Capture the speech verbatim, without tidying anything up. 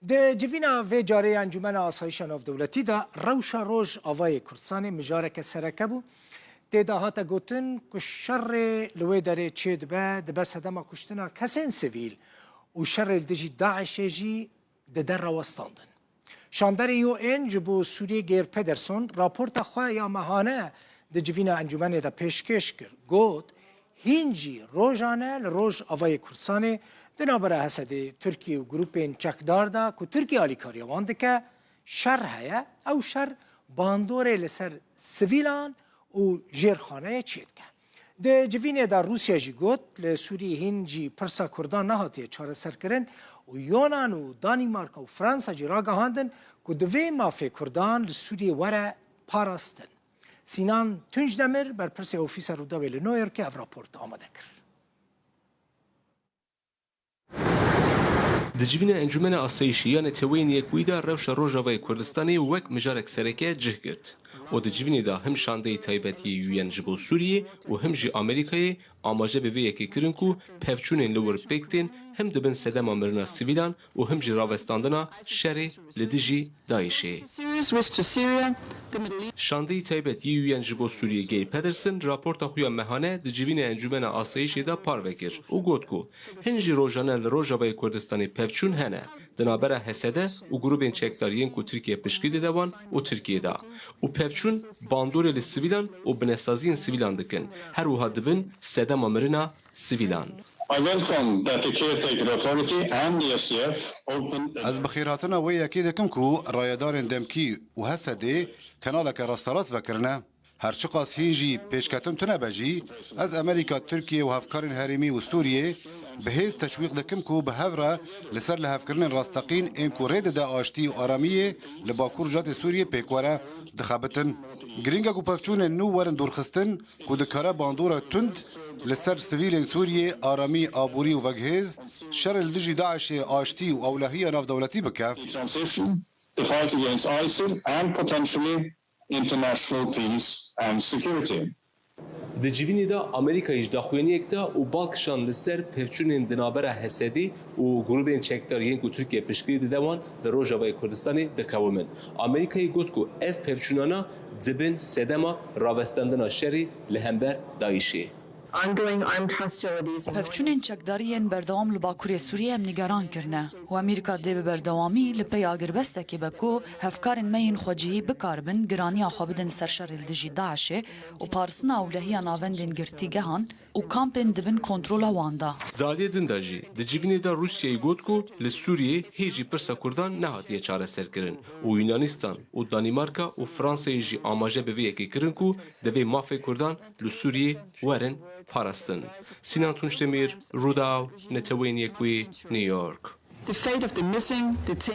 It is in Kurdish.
Di civîna vê carê ya Encûmena Asayîşa Navdewletî de rewşa Rojavayê Kurdistanê mijareke sereke bû. Tê de hate gotin ku şerê li wê derê çêdibe, dibe sedema kuştina kesên sivîl û şerê li dijî DAIŞ'ê jî dide rawestandin. Şanderê U N ji bo Sûriyê Geir Pedersen raporta xwe ya mehane di civîna encûmenê de pêşkêş kir. Got, hîn jî rojane li Rojavayê Kurdistanê di navbera Hesedê, Tirkiye û grûpên çekdar de ku Tirkiye alîkariya wan dike, şer heye. Ew şer bandorê li ser sivîlan û jêrxaneyê çêdike. Di civînê de Rûsya jî got, li Sûriyê hîn jî pirsa Kurdan nehatiye çareserkirin û Yonan û Danîmarka û Fransa jî ragihandin ku divê mafê Kurdan li Sûriyê were parastin. Sînan Tunçdemir, berpirsê Ofîsa Rûdawê li New Yorkê ev raport amade kir. Di civîna Encûmena Asayîşê ya Neteweyên Yekbûyî de rewşa Rojavayê Kurdistanê wek mijarek sereke cih girt û di civînê de him şandeyî taybet yê U N ji bo Sûriyê û him jî Amerîkayê amaje bi vê yekê kirin ku pevçûnên li wir pêk tên him dibin sedema mirina sivîlan û him jî rawestandina şerê li dijî DAIŞ'ê. Serious risk to Syria, the Middle East. Şandeyî taybet yê U N ji bo Sûriyê Geir Pedersen raporta xwe ya mehane di civînê Encûmena Asayîşê de parve kir û got ku hin jî rojane li Rojavayê Kurdistanê pevçûn hene. Di navbera H S D û grûbên çekdar yên ku Tirkiye piştgirî dide wan û Tirkiye de. Û pevçûn bandorê li sivîlan û binesaziyên sivîlan dikin. Her wiha dibin sedema mirina sivîlan. I welcome that the caretaker authority and the S D F opened a Ez bi xêrhatina wê yekê dikim ku rayedarên demkî û H S D'ê kenaleke rasterast vekirine. Her çiqas hîn jî pêşketin tune be jî, ez Amerîka, Tirkiye û hevkarên herêmî û Sûriyê bi hêz teşwîq dikim ku bi hev re li ser lihevkirinên rasteqîn ên ku rê dide aştî û aramiyê li Bakur Cihadê Sûriyê pêk were, dixebitin. Girîng e ku pevçûnên nû werin dorxistin ku dikare bandora tund li ser sivîlên Sûriyê, aramî, aborî û veguhêz, şerê li dijî DAIŞ'ê, aştî û ewlehiya navdewletî bike. Transition, the fight against ISIL and potentially international peace and security. Di civînê de Amerîkayê ji daxuyaniyek da û bal kişand li ser pevçûnên di navbera H S D'ê û grûbên çekdar yên ku Tirkiye piştgirî dide wan li Rojavayê Kurdistanê diqewimin. Amerîkayê got ku ev pevçûnana dibin sedema rawestandina şerê li hember DAIŞ'ê. Ongoing armed hostilities in Pevçûnên çekdarî yên berdewam li Bakurê Sûriyê em nîgeran kirine û Amerîka dê bi berdewamî li pey agirbestekê be ku hevkarên me yên xwecihî bikaribin giraniya xwe bidin ser şerê li dijî DAIŞ'ê û paristina ewlehiya navendên girtîgehan û kampên di bin kontrola wan de. Di aliyê din de jî di civînê de Rûsyayê got ku li Sûriyê hê jî pirsa Kurdan nehatiye çareserkirin û Yunanîstan û Danîmarka û Fransayê jî amaje bi vê yekê kirin ku divê mafê Kurdan li Sûriyê werin parastin. Sînan Tunçdemîr, Rûdaw, Neteweyên Yekbûyî, New York. The fate of the missing, detained